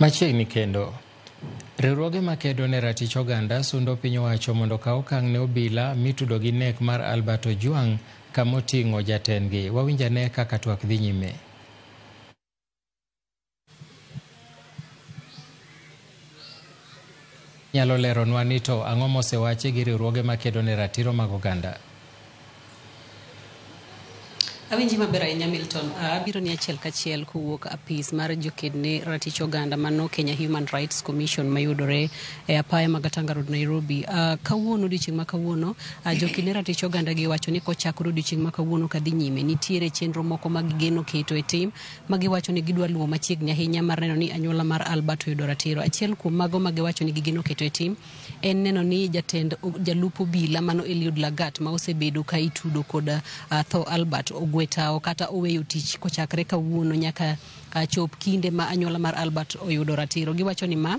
Machiegni kendo, riwruoge makedo ne ratich oganda sundo piny owacho mondo okaw okang' ne obila mitudo gi nek mar Albert Ojwang kamoting'o jatendgi. Wawinj ane kaka twak dhi nyime. Nyalo leronwa ni to ang'o mosewachi gi riwruoge makedo ne ratiro mag oganda? Awinji maber ahinya Milton. Abiro ni achiel kachiel kowuok apis mar joked ne ratich oganda mano Kenya Human Rights Commission mayudore e apaya mag Gatanga Road, Nairobi. Kawuono odiochieng' ma kawuono joked ne ratich oganda gi wacho ni kochakore odiochieng' ma kawuono kadhi nyime nitiere chenro moko ma gigeno keto e tim ma giwacho ni gidwa luwo machiegni ahinya mar neno ni anyuola mar Albert oyudo ratiro. Achiel kuom mago ma giwacho ni gigeno keto e tim en neno ni jatend jalup obila mano Eliud Lagat ma osebedo ka itudo kod tho Albert ogwe tao kata oweyo tich kochakre kawuono nyaka chop kinde ma anyuola mar Albert oyudo ratiro. Giwacho ni ma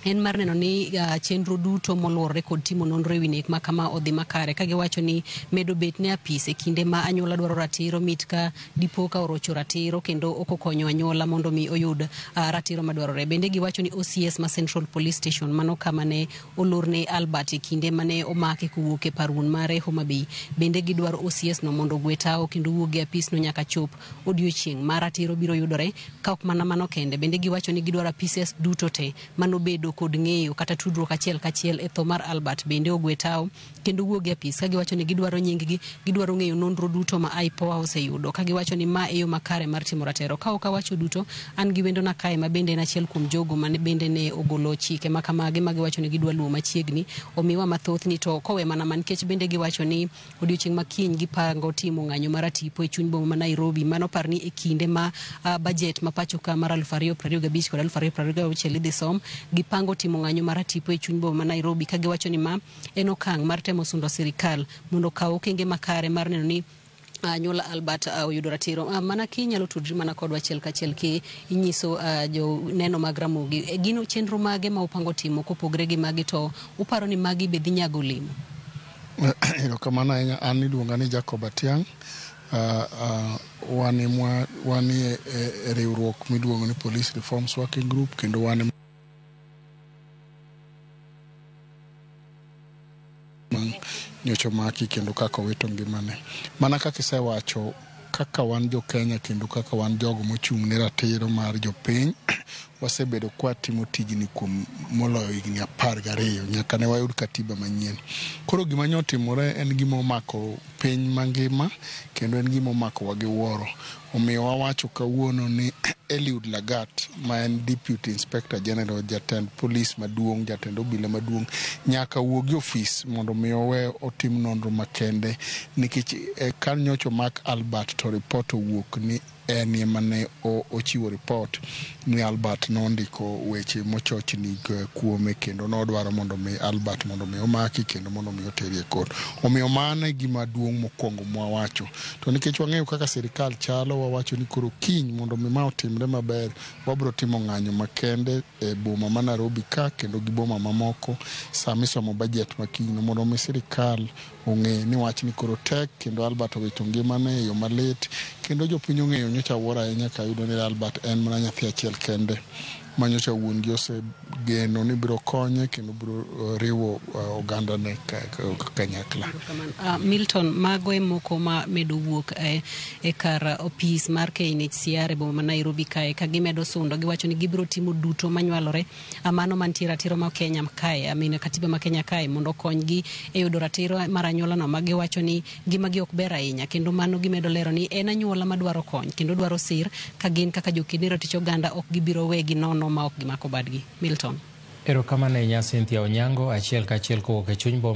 en mar neno ni chenro duto moluorore kod timo nonro ewi nek ma kama odhi makare, ka giwacho ni medo bet ne apis e kinde ma anyuola dwaro ratiro mit ka dipo ka orocho ratiro kendo ok okonyo anyuola mondo mi oyud ratiro madwarore. Bende giwacho ni OCS ma Central Police Station mano kama ne olorne Albert e kinde mane omake kowuok e par wuon mare Homa Bay, bende gidwaro OCS no mondo ogwe tao kendo wuog e apis no nyaka chop odiochieng' ma ratiro biro yudore. Ka ok mana mano kende, bende giwacho ni gidwaro apises duto te manobedo kod ng'eyo kata tudruok achiel kachiel e tho mar Albert bende ogwe tao kendo wuog e apis, ka giwacho ni gidwaro nying-gi, gidwaro ng'eyo nonro duto ma IPOA oseyudo, ka giwacho ni ma e yo makare mar timo ratiro. Ka ok awacho duto, an gi wendona kae ma bende en achiel kuom jogo mane bende ne ogolo chike ma kamagi ma giwacho ni gidwa luwo machiegni. Omiwa mathoth ni to kowe mana ma nikech bende giwacho ni odiochieng' ma kiny gipango timo ng'anyo mar tipo e chuny boma ma Nairobi. Mano par ni e kinde ma budget ma pacho ka mar 2025 kod 2026 idhi som, gipango timo ng'anyo mar tipo e chuny boma ma Nairobi, ka giwacho ni ma en okang' mar temo sundo sirikal mondo okaw okenge makare mar neno ni anyuola Albert oyudo ratiro. Mana kinyalo tudri mana kodwa achiel kachiel ki inyiso jo neno mag Ramogi, gin chenro mage ma upango timo kopogre gi magi, to uparo ni magi be dhi nyago olemo? Erokamano ahinya. An iluonga ni Jacob Atiang'. Wan e riwruok miluongo ni Police Reforms Working Group, kendo wan nyocha omaki kendo kaka owito ngimane. Mana kaka isewacho, kaka wan jo Kenya kendo kaka wan jogo mochung' ne ratiro mar jopiny, wasebedo kwatimo tijni kuom moloyo higni 12 nyaka ne wayud katiba manyien. Koro gima nyo otimore en gima omako piny mangima kendo en gima omakowa gi wuoro. Omiyo wawacho kawuono ni Eliud Lagat ma en Deputy Inspector General, jatend polis maduong', jatend obila maduong', nyaka wuog e ofis mondo mi owe otim nonro makende, nikech ka nyocha omak Albert to ripot owuok ni en ema ne ochiwo ripot ni Albert nondiko weche mochochni kuome kendo nodwaro mondo mi Albert mondo mi omaki kendo mondo mi otere e kot. Omiyo mano e gima duong' mokwongo mwawacho. To nikech wang'eyo kaka sirikal chalo, wawacho ni koro kiny mondo mi ma otimre maber, wabro timo ng'anyo makende e boma ma Nairobi ka kendo gi boma mamoko sama isomo budget ma kiny no, mondo mi sirikal ong'e ni wachni koro tek kendo Albert owito ngimane e yo malit, kendo jopiny ong'eyo. Nyocha awuoro ahinya kayudo ni Albert en mana nyathi achiel kende ma nyocha wuon gi osegeno ni biro konye kendo biro riwo oganda ne kanyakla. Milton, mago e moko ma medo wuok e kar opis mar KNHCR e boma ma Nairobi kae, ka gimedo sundo giwacho ni gibiro timo duto manywalore mano mantie ratiro ma Kenya kae, I mean, katiba ma Kenya kae, mondo okonygi e yudo ratiro mar anyuola no ma giwacho ni ngimagi ok ber ahinya, kendo mano gimedo lero ni en anyuola madwaro kony kendo dwaro sir, ka gin kaka joked ne ratich oganda ok gibiro wegi nono ma ok gimako badgi. Milton. Erokamano ahinya Cynthia Onyango, achiel kachiel kowuok e chuny boma.